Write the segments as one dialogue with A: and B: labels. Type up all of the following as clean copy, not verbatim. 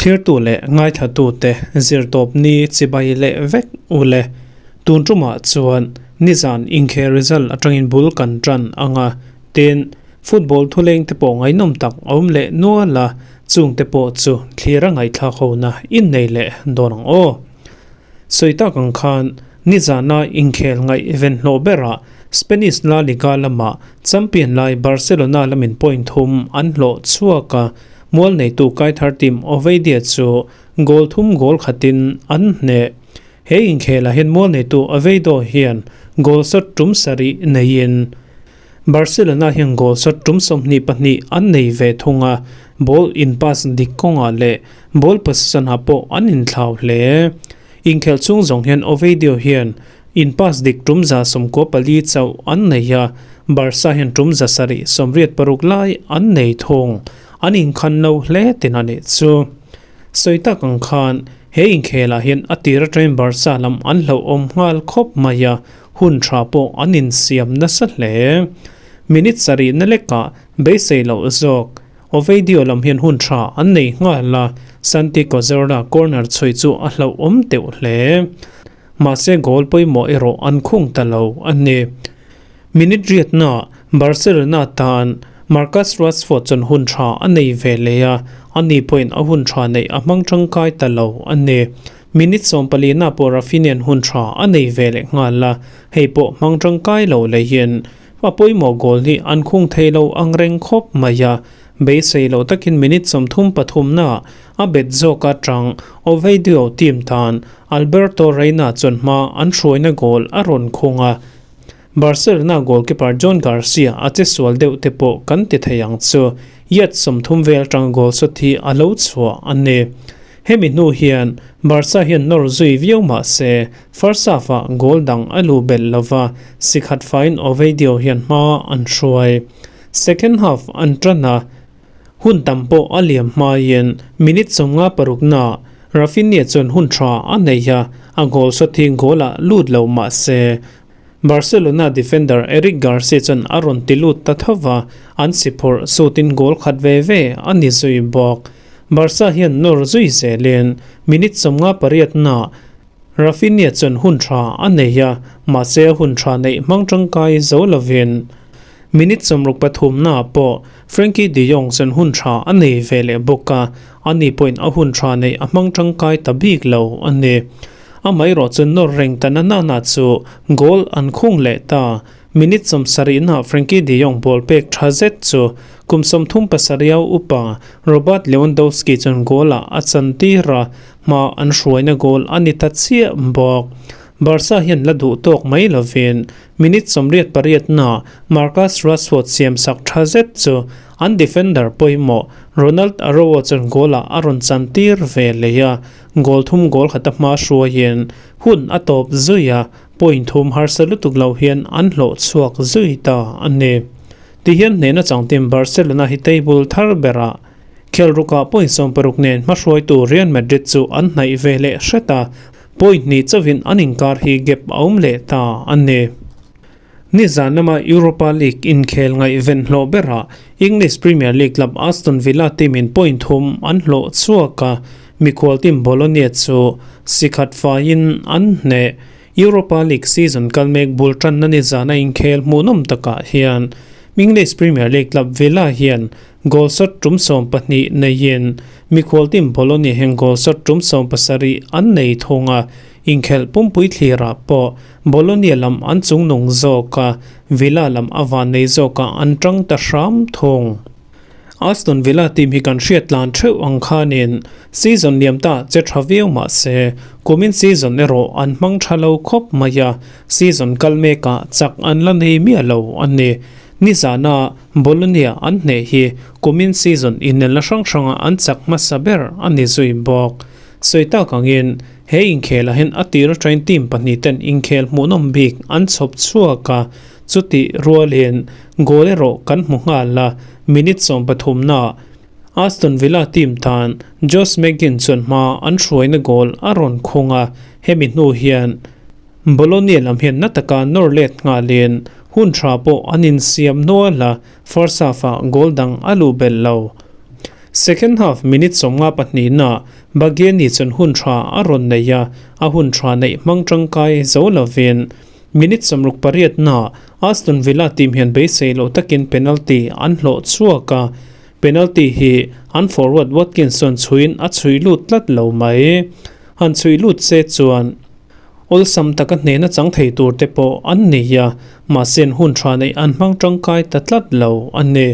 A: Thlirtu leh ngaithlatute zirtawpni chibai leh vek u le. Tun tumah chuan nizan inkhel result atangin bul kan tan ang a, tin, football thuleng te pawh ngaihnawm tak a awm leh nual a, chung te pawh chu thlir a ngaihthlak hona innei leh dawn ang aw. Sawi tak ang khan nizana inkhel ngaihven hlawh berah Spanish La Liga lamah champion lai Barcelona lamin point thum an hlawh chhuak a, mual neitu kaithar team Oviedo chu goal thum goal khatin an hneh. He inkhelah hian mual neitu Oviedo hian goal shot tum sarih neiin Barcelona hian goal shot tum 22 an nei ve thung a, ball in pass dik kawngah leh ball possession ah pawh an inthlau hle. Inkhelh chhung zawng hian Oviedo hian in pass dik tum 94 chauh an nei a, Barca hian tum 786 lai an nei thung. An inkhan lo hle tin a nih chu. Sawi tak ang khan he inkhelah hian a tir atangin Barca lam an hlauhawm nghal khawp mai a, hun tha pawh an insiam nasa hle. Minute sarih na lekah beisei loh zawk. Oviedo lam hian hun tha an nei nghal a, Santi Cazorla corner chhui chu a hlauhawm teuh hle. Mahse goal pawimawh erawh an khung ta lo a ni. Minute riatna Barcelona tan Marcus Rashford chuan hun tha a nei ve leh a, ani pawhin a hun tha neih a hmang tangkai ta lo a ni. Minute 14 pawh Raphinha-a'n hun tha a nei ve leh nghal a, hei pawh hmang tangkai lo leihin a pawimawh goal hi an khung thei lo ang reng khawp mai a, beisei loh takin minute 33 a bet zawk atang Oviedo team tan Alberto Reina chuan hma an hruaina goal a rawn khung a, Barcelona goalkeeper Joan Garcia a che sual deuh te pawh kan ti thei ang chu. Yard 30 vel atanga goal shot hi a lo chhuah a ni. Hemi hnu hian Barca hian nawr zui viau mah se first half ah goal dang a lu belh lova, sikhat faiin Oviedo hian hma an hruai. Second half an tan a, hun tam pawh a liam hmaiin minute 56 naah Raphinha chuan hun tha a nei a, a goal shot hi goal ah lut lo mah se Barcelona defender Eric Garcia chuan a rawn ti lut ta tho va, an si phawrh sutin goal khat ve ve a ni zui bawk. Barca hian nawr zui zelin minute 58 naah Raphinha chuan hun tha a nei a, mahse a hun tha neih hmang tangkai zo lovin minute 63 naah pawh Frenkie de Jong chuan hun tha a nei ve leh bawk a, ani pawhin a hun tha neih a hmang tangkai ta bik lo a ni. Amaherawh chu nawr reng ta na na na chu goal an khung leh ta. Minute 70 naah Frenkie de Jong ball pek tha zet chu kum 37 upa Robert Lewandowski chuan goal ah a chan tir a, hma an hruaina goal a ni ta chiah bawk. Barca hian la duh tawk mai lovin minute 88 naah Marcus Rashford siam sak tha zet chu an defender pawimawh Ronald Araujo chuan goal ah a rawn chan tir ve leh a, Goal thum goal khat a hma hruaiin hun a tawp zui a, point thum harsa lutuk lo hian an hlawh chhuak zui ta a ni. Tihian hnehna chang team Barcelona hi table thar berah khel rukah point 60 nen hmahruaitu Real Madrid chu an hnaih ve leh hret a, point hnih chauhin an inkar hi gap a awm leh ta a ni. Nizan lama Europa League inkhel ngaihven hlawh berah English Premier League club Aston Villa team in point thum an hlawh chhuak a, mikhual team Bologna chu sikhat faiin an hneh. Europa League season kal mek bul tanna nizana inkhel hmuhnawm takah hian English Premier League club Villa hian goal shot tum 12 neiin mikhual team Bologna hian goal shot tum 17 an nei thung a, inkhel pumpui thlirah pawh Bologna lam an chungnung zawk a, Villa lam a van nei zawk a an tang ta hram thung. Aston Villa team hi kan hriat tlan theuh ang khanin season liam ta che tha viau mah se kumin season erawh an hmang tha lo khawp mai a, season kal mekah chak an la nei miah lo a ni. Nizana Bologna an hneh hi kumin season inelna hrang hranga an chak hmasa ber a ni zui bawk. Sawi tak angin he inkhelah hian a tir atangin team pahnih ten inkhel hmuhnawm bik an chhawp chhuak a, chuti rualin goal erawh kan hmu nghal a, minute 13 naah Aston Villa team tan Josh McGinn chuan hma an hruaina goal a rawn khung a, hemi hnu hian Bologna lam hian na taka nawr let nghalin Hun tha pawh an insiam nual a, first half-ah goal dang a luh belh lo. Second half minute 52 naah Bagieni chuan hun tha a rawn nei a, a hun tha neih hmang tangkai zo lovin minute 68 naah Aston Villa team hian beisei loh takin penalty an hlawh chhuak a, penalty hi an forward Watkins chuan chhuiin a chhui lut tlat lo mai. Han chhui lut se chuan awlsam taka hnehna chang thei tur te pawh an nei a, mahse an hun tha neih an hmang tangkai ta tlat lo a ni.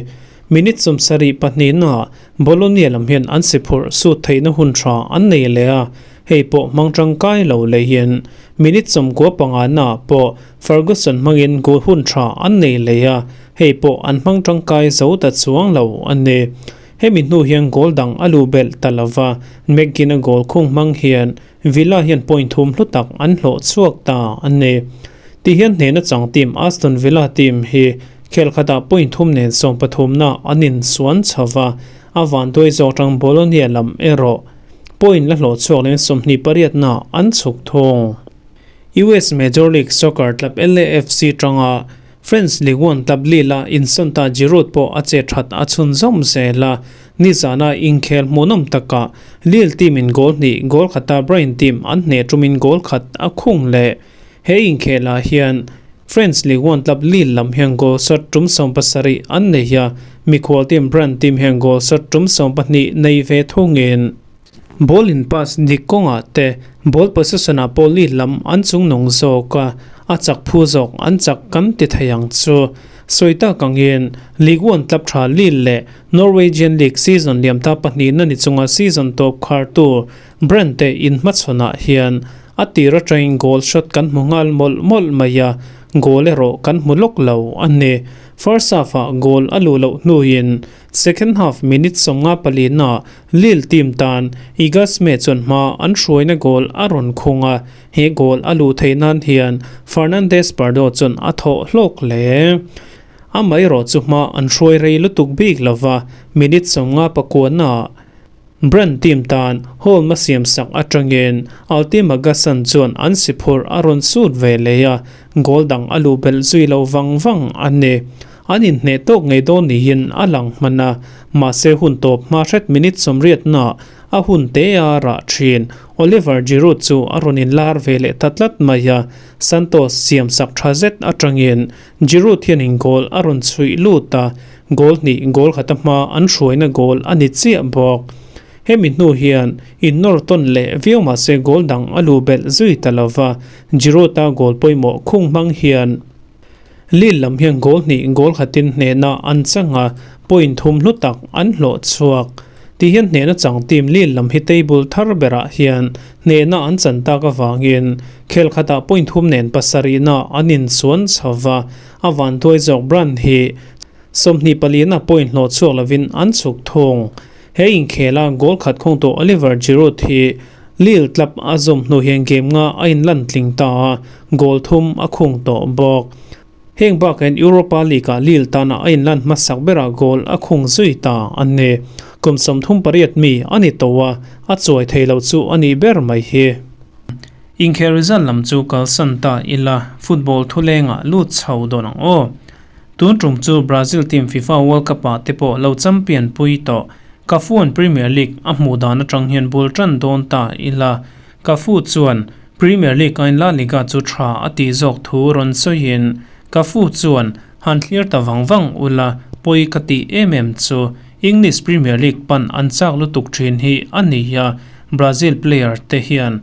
A: Minute 72 naah Bologna lam hian an si phurh sut theihna hun tha an nei leh a, hei pawh hmang tangkai lo leiin minute 95 naah pawh Ferguson hmangin goal hun tha an nei leh a, hei pawh an hmang tangkai zo ta chuang lo a ni. Hemi hnu hian goal dang a luh belh ta lova, McGinn a goal khung hmang hian Villa hian point thum hlu tak an hlawh chhuak ta a ni. Ti hian hnehna chang team Aston Villa team hi khel khatah point thum nen 13 na an insuan chho va, a vanduai zawk tang Bologna lam erawh point la hlawh chhuak leh 28 na an chhuk thung. US Major League Soccer club LAFC tanga French Ligue 1 club Lille a insawn ta Giroud pawh a che that a chhunzawm zel a, nizana inkhel hmuhnawm takah Lille team in goal hnih goal khata Brian team an hneh tumin goal khat a khung leh. He inkhelah hian French Ligue 1 club Lille lam hian goal shot tum 17 an nei a, mikhual team Brand team hian goal shot tum 12 nei ve thungin. Ball in pass dik kawngah te ball possession ah pawh Lille lam an chungnung zawk a, a chak phu zawk an chak kan ti thei ang chu. Sawi tak angin Ligue 1 club tha Lille leh Norwegian League season liam ta pahnih na ni chunga season tawp khartu Brann te inhmachhawnah hian a tir atangin goal shot kan hmu nghal mawlh mawlh mai a, goal erawh kan hmu lawk lo a ni. First half ah goal a luh loh hnuin second half minute 54 naah Lille team tan Igasme chuan hma an hruaina goal a rawn khung a, he goal a luh theih nan hian Fernandes Pardo chuan a thawh hlawk hle. Amaherawh chu hma an hruai rei lutuk bik lova, minute 59 naah Brann team tan Holm a siam sak atangin Altima Gassan chuan an si phurh a rawn sut ve leh a, goal dang a luh belh zui lo vang vang a ni. An inhneh tawk ngei dawn niin a lang hman a, mahse hun tawp hma hret minute 80 naah a hun te a rah thin. Oliver Giroud chu a rawn inlar ve leh ta tlat mai a, Santos siam sak tha zet atangin Giroud hianin goal a rawn chhuih lut a, goal hnih goal khata hma an hruaina goal a ni chiah bawk. Hemi hnu hian innawr tawn leh viau mahse goal dang a luh belh zui ta lova, Giroud-a goal pawimawh khung hmang hian Lille lam hian goal hnih goal khatin hnehna an chang a, point thum hlu tak an hlawh chhuak. Ti hian hnehna chang team Lille lam hi table thar berah hian hnehna an chan tak avangin khel khatah point thum nen pasarihna an insuan chho va, a vanduai zawk Brann hi 24 na point hlawh chhuak lovin an chhuk thung. He inkhela goal khat khawngtu Oliver Giroud hi Lille club a zawm hnu hian game nga a inlan tling ta a, goal thum a khung tawh bawk. Heng bakah hian Europa League-ah Lille tana a inlan hmasak berah goal a khung zui ta a ni. Kum 38 mi a ni tawh a, a chuai thei lo chu a nih ber mai hi. Inkhel result lam chu kalsan ta ila, football thulengah lut chho dawn ang aw. Tun tum chu Brazil team FIFA World Cup-ah te pawh lo champion pui tawh. Cafu an Premier League a hmuh dan atang hian bul tan dawn ta ila, Cafu chuan Premier League aiin La Liga chu tha a tih zawk thu rawn sawiin, Cafu chuan han thlir ta vang vang ula pawi ka tih em em chu English Premier League pan an chak lutuk thin hi a ni a, Brazil player te hian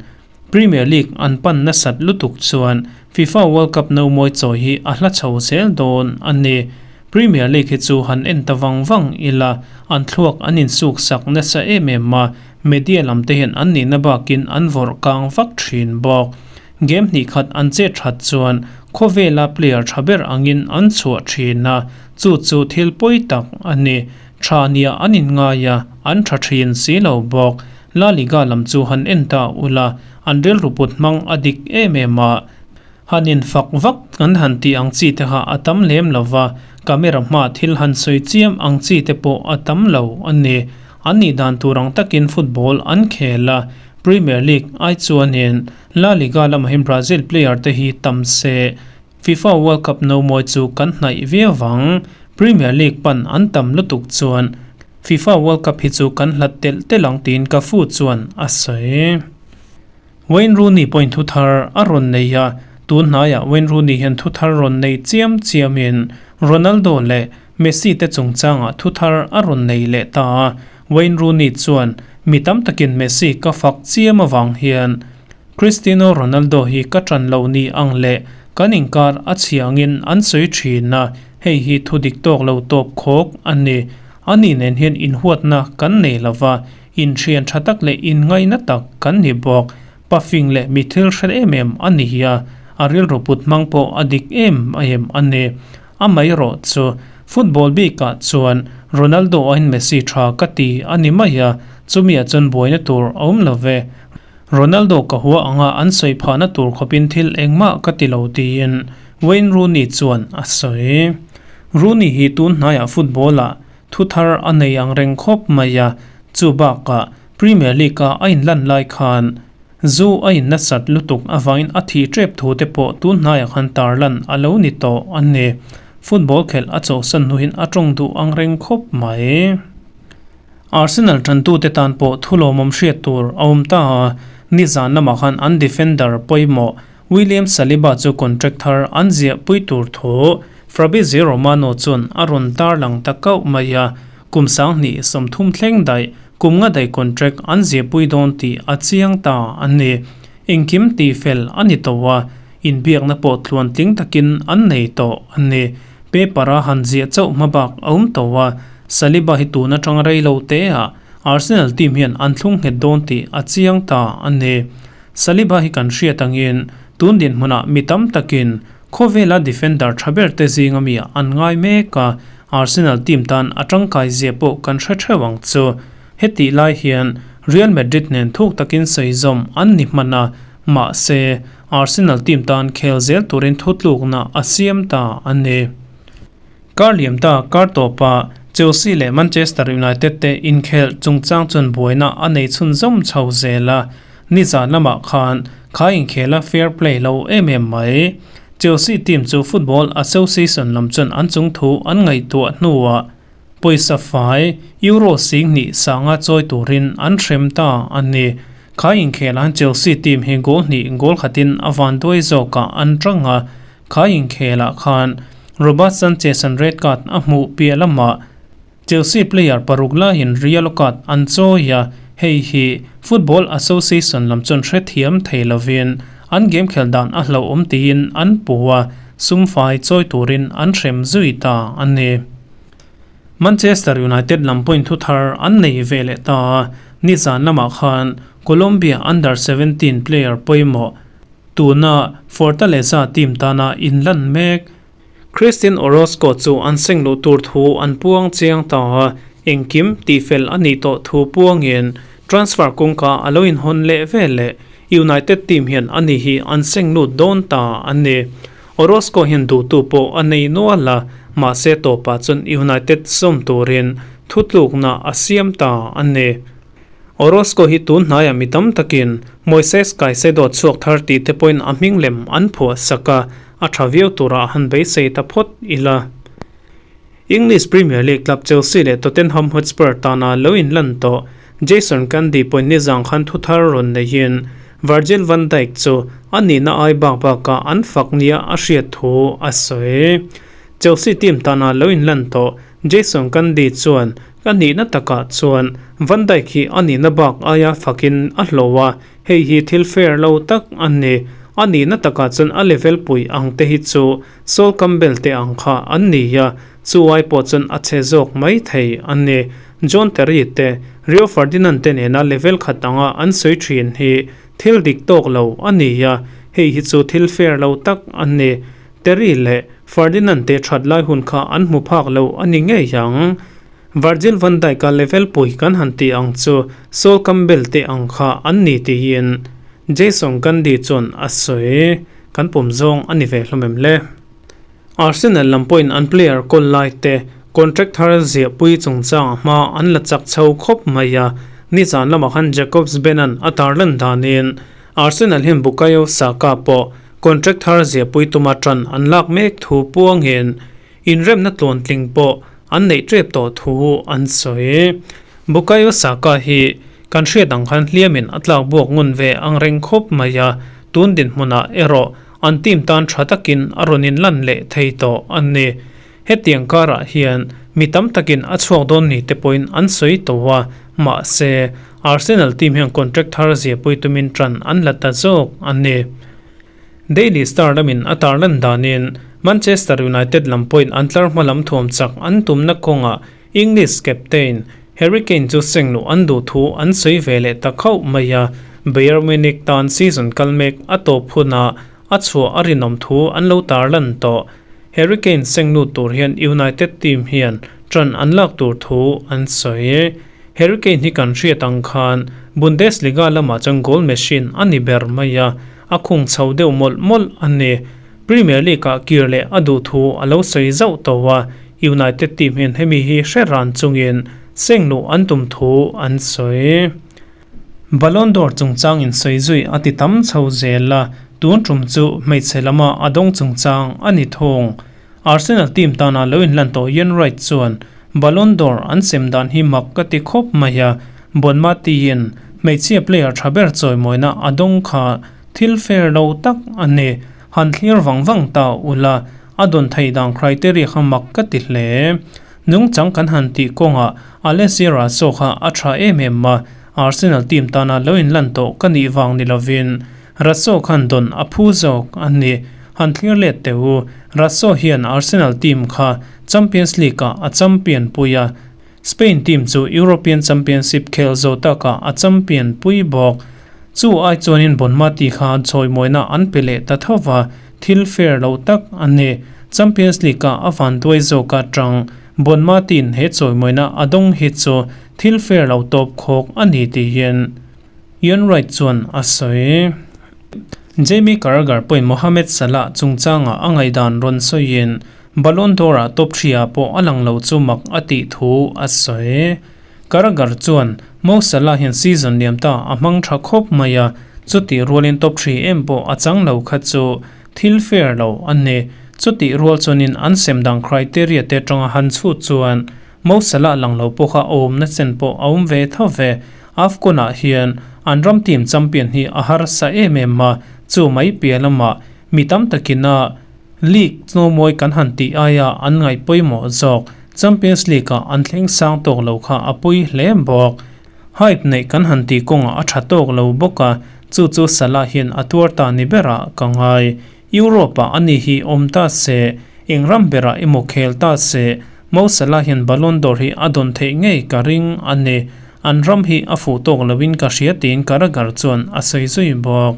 A: Premier League an pan nasat lutuk chuan FIFA World Cup no mawi chawi hi a hla chho zel dawn a ni. Premier League hi chu han en ta vang vang ila, an thluak an insuk sak nasa em em a, media lam te hian an nihna bakin an vawrh kang vak thin bawk. Game hnih khat an chet that chuan khawvela player tha ber angin an chhuah thin a, chu chu thil pawi tak a ni. Tha nia an inngai a, an tha thin si lo bawk. La Liga lam chu han en ta ula, an rilru put hmang a dik em em a, han infak vak kan han tih ang chi te kha a tam lem lo va, camera hmaa thil han sawi chiam ang chi te pawh a tam lo a ni. An nih dan tur ang takin football an khel a, Premier League ai chuanin La Liga lamah hian Brazil player te hi tam se. FIFA World Cup nomawi chu kan hnaih viau vang. Premier League pan an tam lutuk chuan FIFA World Cup hi chu kan hlat telh telh ang tiin Cafu chuan a sawi. Wayne Rooney pawhin thu thar a rawn nei a, tun hnaiah Wayne Rooney hian thu thar rawn nei chiam chiamin Ronaldo leh Messi te chungchangah thu thar a rawn nei leh ta a. Wayne Rooney chuan, Mi tam takin Messi ka fak chiam avang hian Cristiano Ronaldo hi ka ṭan lo ni ang leh kan inkar a chhiangin an sawi ṭhin a, hei hi thu dik tawk lo tawp khawk a ni. Ani nen hian inhuatna kan nei lo va, Inṭhian ṭha tak leh inngaihna tak kan ni bawk. Pafing leh mi thil hre em em a ni hi a, a rilru put hmang pawh a dik em em a ni. Amaherawh chu, football bikah chuan Ronaldo aiin Messi ṭha ka ti a ni mai a, chumiah chuan buaina tur a awm lo ve. Ronaldo ka hua anga an sawi phahna tur khawpin thil engmah ka ti lo tiin Wayne Rooney chuan a sawi. Rooney hi tun hnaiah football-ah Thu thar a nei ang reng khawp mai a, chu bakah Premier League-a a inlan lai khan zu a in nasat lutuk avangin a thih tep thu te pawh tun hnaiah khan tarlan a lo ni tawh a ni. Football khelh a chawhsan hnuin a tawng duh ang reng khawp mai. Arsenal tantute tan pawh thu lawmawm hriat tur a awm ta a, nizan lamah khan an defender pawimawh William Saliba chu contract thar an ziah pui tur thu Fabrizio Romano chuan a rawn tarlang ta kauh mai a, kum 2030 thleng daih kum nga daih contract an ziahpui dawn tih a chiang ta a ni. Engkim tihfel a ni tawh a, inbiakna pawh tluan tling takin an nei tawh a ni. Paper-a han ziah chauh hmabak a awm tawh a, Saliba hi tun atanga rei lo te ah Arsenal team hian an thlung nghet dawn tih a chiang ta a ni. Saliba hi kan hriat angin tun dinhmunah mi tam takin Khawvela defender tha ber te zinga mi an ngai mek a, Arsenal team tan a tangkai zia pawh kan hre theuh ang chu. Hetih lai hian Real Madrid nen thuk takin sawi zawm an ni hman a, mahse Arsenal team tan khel zel turin thutlukna a siam ta a ni. Kar liam ta kar tawpa Chelsea leh Manchester United te inkhel chungchang chuan buaina a nei chhunzawm chho zel a, Nizan lamah khan kha inkhela fair play lo em em mai. Chelsea team chu Football Association lam chuan an chung thu an ngaihtuah hnuah pawisa fai Euro 2000 sanga chawi turin an hrem ta a ni. Kha inkhelah Chelsea team hi goal hnih goal khatin a van duai zawkah an tang a, kha inkhelah khan Robert Sanchez-a'n red card a hmuh piah lamah Chelsea player paruk laiin yellow card an chawi a, hei hi Football Association lam chuan hrethiam thei lovin an game khelh dan a hlauhawm tiin an pu a, sum fai chawi turin an hrem zui ta a ni. Manchester United lam pawhin thu thar an nei ve leh ta a, nizan lamah khan Colombia Under 17 player pawimawh tuna Fortaleza team tana inlan mek Christian Orozco chu an seng luh tur thu an puang chiang ta a, engkim tihfel a nih tawh thu puangin transfer kawngka a lo inhawn leh vel leh United team hian ani hi an seng lut dawn ta a ni. Orozco hian duhtu pawh a nei nual a, mahse tawpah chuan United sawm turin thutlukna a siam ta a ni. Orozco hi tun hnaiah mi tam takin Moises Caicedo chhuak thar tih te pawhin a hming lem an phuah sak a, a tha viau turah han beisei ta phawt ila. English Premier League club Chelsea leh Tottenham Hotspur tana lo inlan tawh Jason Cundy pawhin nizang khan thu thar rawn neihin Virgil van Dijk chu a nihna ai bak bakah an fak nia a hriat thu a sawi. Chelsea team tana lo inlan tawh Jason Cundy chuan Ka nihna takah chuan Van Dijk hi a nihna bak aia fakin a hlawh a, hei hi thil fair lo tak a ni. A nihna takah chuan a level pui ang te hi chu Sol Campbell te ang kha an ni a, chu ai pawh chuan a chhe zawk mai thei a ni. John Terry te, Rio Ferdinand te nena level khat anga an sawi thin hi thil dik tawk lo a ni a, hei hi chu thil fair lo tak a ni. Terry leh Ferdinand te that lai hun kha an hmu phak lo a ni ngei ang. Virgil van Dijk-a level pui kan han tih ang chu Sol Campbell te ang kha an ni tiin Jason Cundy chuan a sawi. Kan pawm zawng a ni ve hlawm em le? Arsenal lam pawhin an player kawl lai te contract thar ziahpui chungchang hma an la chak chho khawp mai a, nizan lamah khan Jacobs Benan a tarlan danin Arsenal hian Bukayo Saka pawh. Contract thar ziahpui tuma ṭan an lak mek thu puangin inremna tluantling pawh an neih ṭep tawh thu an sawi. Bukayo Saka hi kan hriat ang khan hliamin a tlak buak ngun ve ang reng khawp mai a, tun dinhmunah erawh an team tan ṭha takin a rawn inlan leh thei tawh a ni. Hetiang karah hian mi tam takin a chhuak dawn ni te pawhin an sawi tawh a, mahse, Arsenal team hian contract thar ziahpui tumin ṭan an la ta zawk a ni. Daily Star lamin a tarlan danin Manchester United lam pawhin an tlar hma lam thuam chak an tumna kawngah English captain Harry Kane chu sengluh an duh thu an sawi ve leh ta khauh mai a, Bayern Munich tan season kal mek a tawp hunah a chhuah a rinawm thu an lo tarlan tawh. Harry Kane senglut tur hian United team hian ṭan an lak tur thu an sawi. Harry Kane hi kan hriat ang khan Bundesliga lamah chuan goal machine a ni ber mai a, a khung chho deuh mawlh mawlh a ni. Premier League-ah kir leh a duh thu a lo sawi zauh tawh a, United team hian hemi hi hre ran chungin sengluh an tum thu an sawi. Ballon d'Or chungchang insawi zui a ti tam chho zel a, tun tum chu hmeichhe lama a dawng chungchang a ni thung. Arsenal team tana lo inlan tawh Ian Wright chuan, Ballon d'Or an sem dan hi mak ka ti khawp mai a, Bonmati-in hmeichhia player tha ber chawimawina a dawng kha thil fair lo tak a ni. Han thlir vang vang ta ula, a dawn theih dan criteria kha mak ka ti hle. Nungchang kan han tih kawngah Alessio Raso kha a tha em em a, Arsenal team tana lo inlan tawh ka nih vang ni lovin Raso khan dawn a phu zawk a ni. Han thlir let teh u, Raso hian Arsenal team kha Champions League-ah a champion pui a, Spain team chu European Championship khel zo takah a champion pui bawk. Chu ai chuanin Bonmati kha chawimawina an pe leh ta tho va, thil fair lo tak a ni. Champions League-ah a vanduai zawk atang Bonmati'n he chawimawina a dawng hi chu thil fair lo tawp khawk a ni tiin Ian Wright chuan a sawi. Jamie Carragher pawhin Mohamed Salah chungchangah a ngaihdan rawn sawiin Ballon d'Or-ah top thria pawh a lang lo chu mak a tih thu a sawi. Carragher chuan Mo Salah hian season liam ta a hmang tha khawp mai a, chutih rualin top thri em pawh a chang lo kha chu thil fair lo a ni. Chutih rual chuanin an sem dang criteria te atanga han chhut chuan Mo Salah lang lo pawh kha awmna chen pawh a awm ve tho ve. AFCON-ah hian an ram team champion hi a harsa em em a, chu mai piah lamah mi tam takin a League tlawmawi kan han tih aia an ngaih pawimawh zawk Champions League-ah an thleng sang tawk lo kha a pui hle bawk. Hype neih kan han tih kawngah a tha tawk lo bawk a, chu chu Salah hian a tuar ta ni berah ka ngai. Europe-ah ani hi awm ta se, eng ram berah emaw khel ta se, Mo Salah hian Ballon d'Or hi a dawn theih ngei ka ring a ni. An ram hi a fuh tawk loin ka hria tiin Carragher chuan a sawi zui bawk.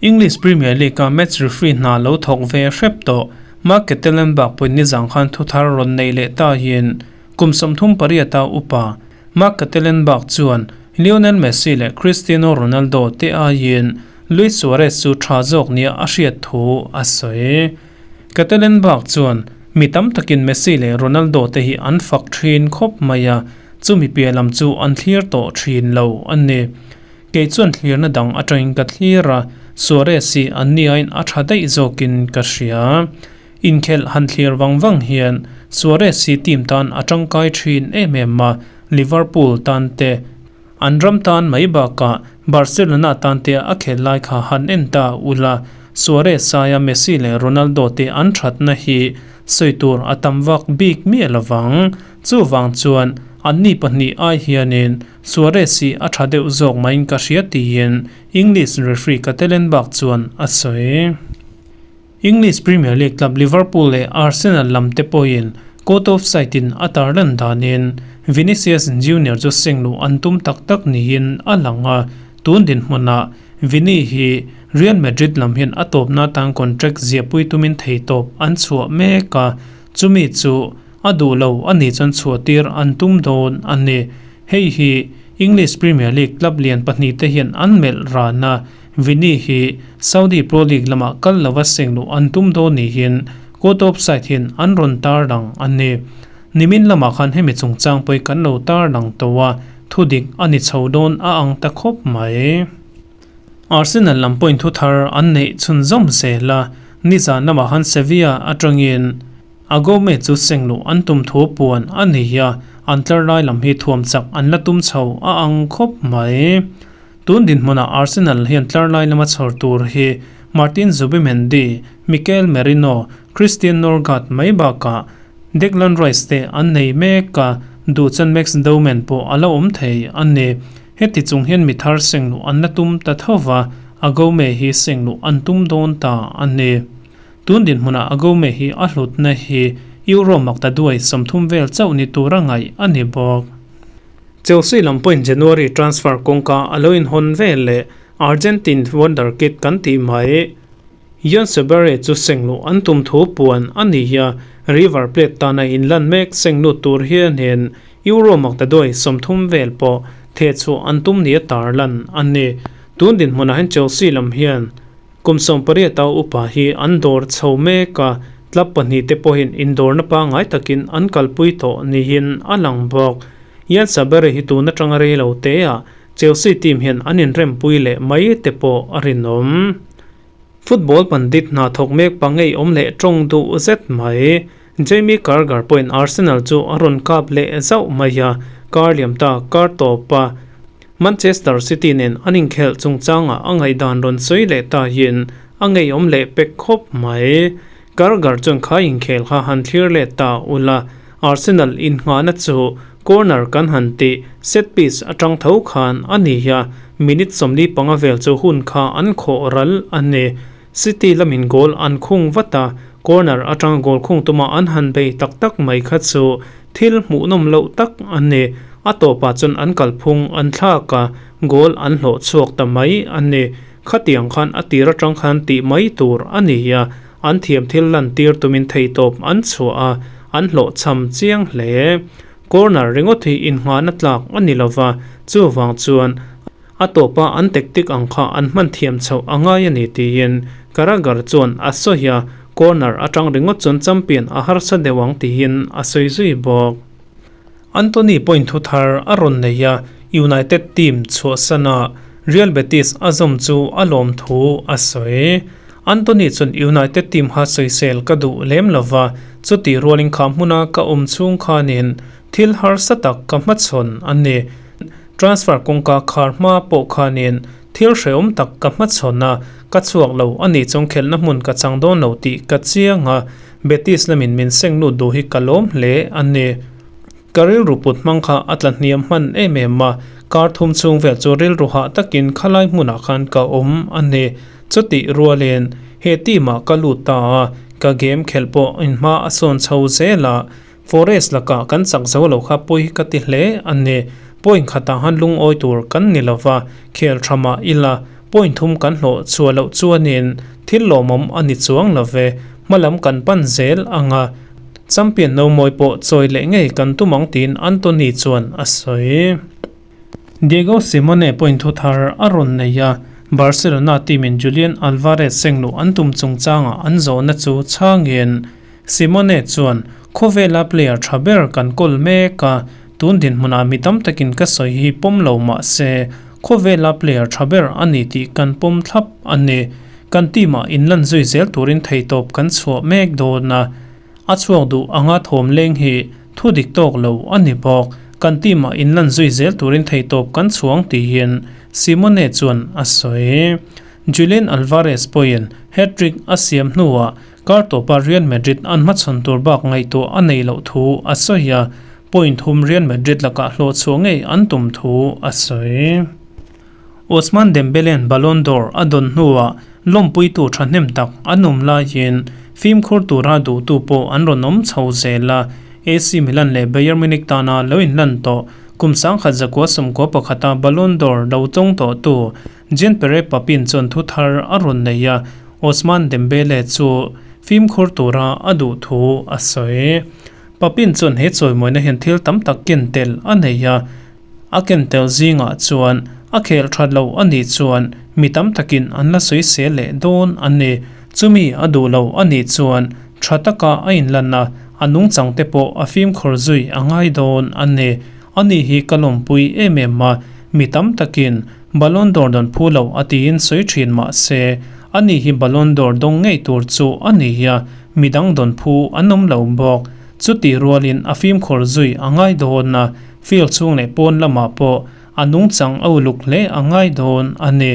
A: English Premier League-a match referee hna lo thawk ve hrep tawh Mark Kettelenbach pawhin nizang khan thuthar rawn neih leh ta hian kum 38 a upa Mark Kettelenbach chuan Lionel Messi leh Cristiano Ronaldo te aiin Luis Suarez chu tha zawk nia a hriat thu a sawi. Kettelenbach chuan mi tam takin Messi leh Ronaldo te hi an fak thin khawp mai a, chumi piah lam chu an thlir tawh thin lo a ni. Kei chuan thlirna dang atangin ka thlir a, Suarez hi an niain a tha daih zawkin ka hria. Inkhelh han thlir vang vang hian Suarez hi team tan a tangkai thin em em a, Liverpool tan te, an ram tan mai bakah Barcelona tan te a khelh lai kha han en ta ula, Suarez saia Messi leh Ronaldo te an thatna hi sawi tur a tam vak bik miah lovang. Chuvang chuan anni pahnih ai hianin Suarez hi a tha deuh zawk maiin ka hria tiin English referee Katelenbach chuan a sawi. English Premier League club Liverpool leh Arsenal lam te pawhin court of side in a tarlan danin Vinicius Junior chu sengluh an tum tak tak niin a lang a, tun dinhmunah Vini hi Real Madrid lam hian a tawpna atan contract ziahpui tumin theitawp an chhuah mek a, chumi chu A duh lo a nih chuan chhuahtir an tum dawn a ni. Hei hi English Premier League club lian pahnihte hian an melh ran a, Vini hi Saudi Pro League lamah kal lova sengluh an tum dawn niin court of side hian an rawn tarlang a ni. Nimin lamah khan hemi chungchang pawh hi kan lo tarlang tawh a, thudik a ni chho dawn a ang ta khawp mai. Arsenal lam pawhin thu thar an neih chhunzawm zel a, nizan lamah khan Sevilla atangin Agome chu sengluh an tum thu puan a ni a, an tlar lai lam hi thuam chak an la tum chho a ang khawp mai. Tun dinhmunah Arsenal hian tlar lai lama chhawr tur hi Martin Zubimendi, Mikel Merino, Christian Norgaard mai bakah Declan Rice te an nei mek a, duh chuan Max Dowman pawh a la awm thei a ni. Heti chung hian mi thar sengluh an la tum ta tho va, Agome hi sengluh an tum dawn ta a ni. Tun dinhmunah Agome hi a hlutna hi Euro makta duai 30 vel chauh ni tura ngaih a ni bawk. Chelsea lam pawhin January transfer kawngka a lo inhawn vel leh Argentine wonder kid kan tih mai. Ian Sabere chu sengluh an tum thu puan a ni a, River Plate tana inlan mek senglut tur hianin Euro maktaduai 30 vel pawh thehchhuah an tum nia tarlan a ni. Tun dinhmunah hian Chelsea lam hian kum 18 a upa hi an dawr chho mek a, club pahnih te pawhin indawrna pangngai takin an kalpui tawh niin a lang bawk. Ian Sabere hi tun atanga rei lo teah Chelsea team hian an inrempui leh mai te pawh a rinawm. Football pandit hna thawk mek pa ngeiawm leh tawng duh zet mai. Jamie Carragher pawhin Arsenal chu a rawn kap leh zauh mai a, kar liam ta kar tawp a Manchester City nen an inkhelh chungchangah a ngaihdan rawn sawi leh ta hian a ngeiawm leh pek khawp mai. Carragher chuan kha inkhel kha han thlir let ta ula, Arsenal innghahna chu corner kan han tih set piece atang tho khan a ni a, minute 45 vel chu hun kha an khawh ral a ni. City lamin goal an khung vat a, corner atanga goal khung tuma an han bei tak tak mai kha chu thil hmuhnawm loh tak a ni. A tawpah chuan an kalphung an thlak a, goal an hlawh chhuak ta mai a ni. Khatiang khan a tir atang khan tih mai tur a ni a, an thiam thil lan tir tumin theihtawp an chhuah a, an hlawhchham chiang hle. Corner ringawt hi innghahna tlak a ni lova, chuvang chuan a tawpa an tactic ang kha an hman thiam chhoh a ngai a ni tiin Carragher chuan a sawi a, corner atang ringawt chuan champion a harsa deuh ang tiin a sawi zui bawk. Antony point thu thar a rawn nei a, United team chhuahsana Real Betis a zawm chu a lawm thu a sawi. Antony chuan United team kha sawisel ka duh lem lova, chutih rualin kha hmuna ka awm chhung khanin thil harsa tak ka hmachhawn a ni. Transfer kawngka khar hma pawh khanin thil hrehawm tak ka hmachhawn a, ka chhuak lo a nih chuan khelhna hmun ka chang dawn lo tih ka chiang a, Betis lamin min seng lut duh hi ka lawm hle a ni. Ka rilru put hmang kha a tla hniam hman em em a, kar thum chhung vel chu rilru hah takin khalai hmunah khan ka awm a ni. Chutih rualin he team ah ka lut ta a, ka game khelh pawh inhma a sawn chho zel a, Forest lakah kan chak zo lo kha pawi ka ti hle a ni. Point khatah han lungawi tur kan ni lova, khel tha mah ila point thum kan hlawh chhuah loh chuanin thil lawmawm a ni chuang lo ve. Hmalam kan pan zel ang a, champion no mawi pawh chawi leh ngei kan tum ang tiin Antony chuan a sawi. Diego Simeone point thu thar a rawn nei a, Barcelona team in Julian Alvarez sengluh an tum chungchangah an zawhna chu chhangin Simeone chuan, Khawvela player tha ber kan kawl mek a, tun dinhmunah mi tam takin ka sawi hi pawm lo mah se, khawvela player tha ber a ni tih kan pawm thlap a ni. Kan team ah inlan zui zel turin theihtawp kan chhuah mek dawn a, a chhuak duh anga thawm leng hi thu dik tawk lo a ni bawk. Kan team ah inlan zui zel turin theihtawp kan chhuang tiin Simeone chuan a sawi. Julian Alvarez pawhin hat-trick a siam hnuah Kar tawpa Real Madrid an hmachhawn tur bak ngaihtuah a neih loh thu a sawi a, point thum Real Madrid lakah hlawhchhuah ngei an tum thu a sawi. Ousmane Dembele-a'n Ballon d'Or a dawn hnuah lawmpuitu thahnem tak an awm laiin fimkhur tura duhtu pawh an rawn awm chho zel a, AC Milan leh Bayern Munich tana lo inlan tawh kum 1991-a Ballon d'Or lo tawng tawhtu Jean-Pierre Papin chuan thu thar a rawn nei a, Ousmane Dembele chu fimkhur tura a duh thu a sawi. Papin chuan he chawimawina hian thil tam tak ken tel a nei a, a ken tel zingah chuan a khel that lo a nih chuan mi tam takin an la sawisel leh dawn a ni. Chumi a duh lo a nih chuan tha taka a inlan a, a nungchang te pawh a fimkhur zui a ngai dawn a ni. Ani hi ka lawmpui em em a, mi tam takin. Ballon d'Or dawn phu lo a tiin sawi thin mah se, ani hi Ballon d'Or dawng ngei tur chu a ni a, midang dawn phu an awm lo bawk. Chutih rualin a fimkhur zui a ngai dawn a, field chhung leh pawn lamah pawh a nungchang a uluk hle a ngai dawn a ni.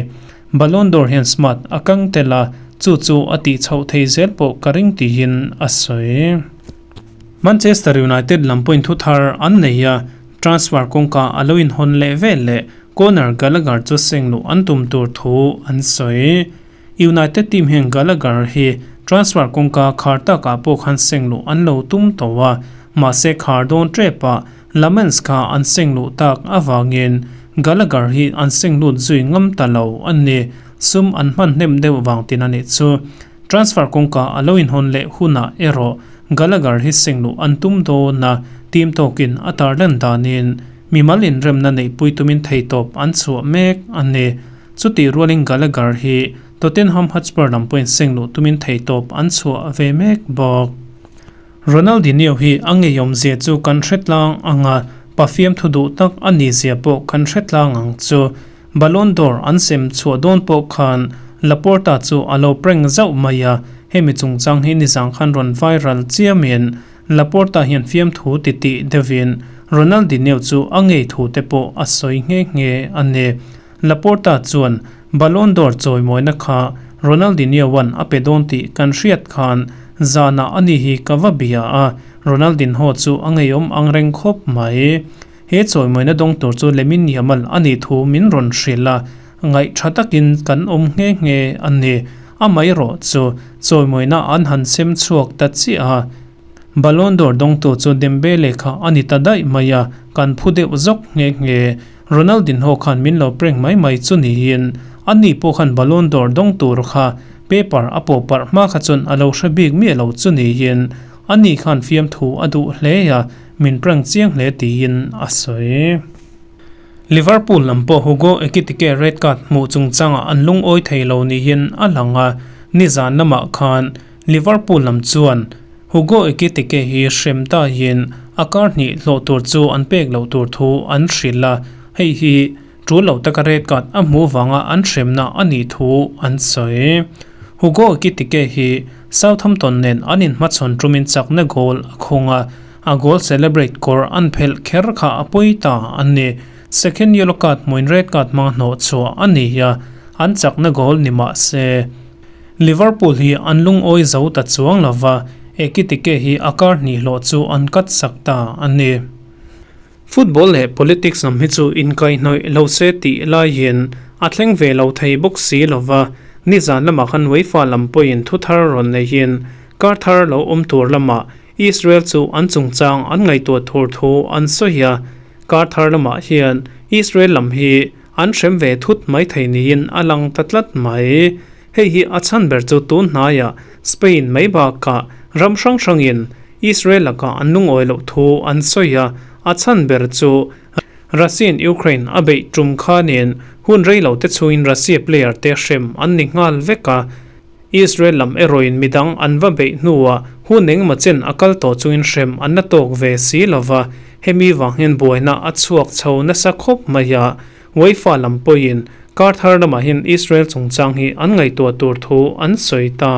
A: Ballon d'Or hian smart a kang tel a, chu chu a tih chhoh thei zel pawh ka ring tiin a sawi. Manchester United lam pawhin thu thar an nei a, transfer kawngka a lo inhawn leh vel leh Conor Gallagher chu seng luh an tum tur thu an sawi. United team hian Gallagher hi transfer kawngka khar takah pawh khan seng luh an lo tum tawh a, mahse khar dawn tepah Lamens kha an seng luh tak avangin Gallagher hi an seng lut zui ngam ta lo a ni. Sum an hman hnem deuh vang tin a nih chu. Transfer kawngka a lo inhawn leh hunah erawh Gallagher hi seng luh an tum dawn a, team tawkin a tarlan danin mimal inremna neihpui tumin theitawp an chhuah mek a ni. Chutih rualin Gallagher hi Tottenham Hotspur lam pawhin seng luh tumin theitawp an chhuah ve mek bawk. Ronaldinho hi a ngeiawmzia chu kan hre tlang ang a, pafiam thu duh tak a nihzia pawh kan hre tlang ang chu. Ballon d'Or an sem chhuah dawn pawh khan Laporta chu a lo prank zauh mai a, hemi chungchang hi nizang khan rawn viral chiamin Laporta hian fiamthu titih deuhin Ronaldinho chu a ngei thu te pawh a sawi nghe nghe a ni. Laporta chuan Ballon d'Or chawimawina kha Ronaldinho-a'n a pe dawn tih kan hriat khan zanah ani hi ka va bia a, Ronaldinho chu a ngeiawm ang reng khawp mai. He chawimawina dawng tur chu Lamine Yamal a nih thu min rawn hrilh a, ngaih tha takin kan awm nghe nghe a ni. Amaherawh chu chawimawina an han sem chhuak ta chiah a, Ballon d'Or dawngtu chu Dembele kha a ni ta daih mai a, kan phu deuh zawk nghe nghe. Ronaldinho khan min lo prank mai mai chu niin, ani pawh khan Ballon d'Or dawng tur kha paper a pawh parh hma kha chuan a lo hre bik miah lo chu niin, ani khan fiamthu a duh hle a, min prank chiang hle tiin a sawi. Liverpool lam pawh Hugo Ekitike red card hmuh chungchangah an lungawi thei lo niin a lang a, nizan lamah khan Liverpool lam chuan Hugo Ekitike hi hrem tahin a kar hnih hlawh tur chu an pek loh tur thu an hrilh a, hei hi tul lo taka red card a hmuh vanga an hremna a nih thu an sawi. Hugo Ekitike hi Southampton nen an inhmachhawn tumin chakna goal a khung a, a goal celebrate kawr an phelh kher kha a pawi ta a ni. Second yellow card hmuin red card hmanga hnawh chhuah a ni a, an chakna goal ni mah se. Liverpool hi an lungawi zo ta chuang lo va, Ekitike hi a kar hnih hlawh chu an cut sak ta a ni. Football leh politics lam hi chu inkaihhnawih lo se tih laiin a thleng ve lo thei bawk si lo va, nizan lamah khan UEFA lam pawhin thu thar rawn neihin kar thar lo awm tur lamah Israel chu an chungchang an ngaihtuah tur thu an sawi a, kar thar lamah hian Israel lam hi An hrem ve thut mai thei niin a lang ta tlat mai. Hei hi a chhan ber chu tun hnaiah Spain mai bakah ram hrang hrangin Israel lakah an lungawi loh thu an sawi a, a chhan ber chu Russian Ukraine a beih tum khanin hun rei lo te chungin Russia player te hrem an ni nghal vek a, Israel lam erawhin midang an va beih hnuah hun engemaw chen a kal tawh chungin hrem an la tawk ve si lova, hemi vang hian buaina a chhuak chho nasa khawp mai a, UEFA lam pawhin kar thar lamah hian Israel chungchang hi an ngaihtuah tur thu an sawi ta.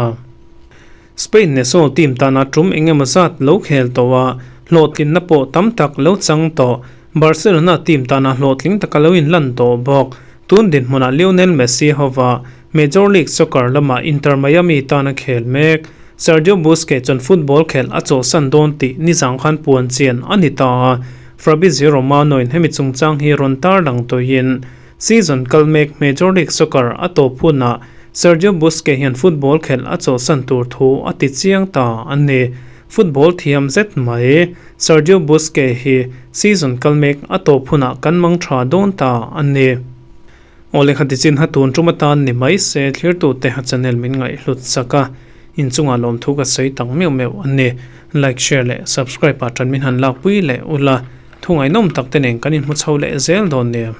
A: Spain national team tana tum engemaw zat lo khel tawh a, hlawhtlinna pawh tam tak lo chang tawh, Barcelona team tana hlawhtling taka lo inlan tawh bawk. Tun dinhmunah Lionel Messi hova Major League Soccer lama Inter Miami tana khel mek Sergio Busquets chuan football khelh a chawhsan dawn tih nizang khan puan chian a ni ta a. Fabrizio Romano-in hemi chungchang hi rawn tarlang tawhin season kal mek Major League Soccer a tawp hunah Sergio Busquets hian football khelh a chawhsan tur thu a ti chiang ta a ni. Football thiam zet mai Sergio Busquets hi season kal mek a tawp hunah kan mang tha dawn ta a ni. Aw lehkha tichin ha tun tum atan ni mai se thlirtute ha channel min ngaihhlut chak a, inchungah lawmthu ka sawi tak meuh meuh a ni. Like, share leh subscribe ah tan min han lakpui leh ula, thu ngaihnawm tak te nen kan inhmu chho leh zel dawn nia.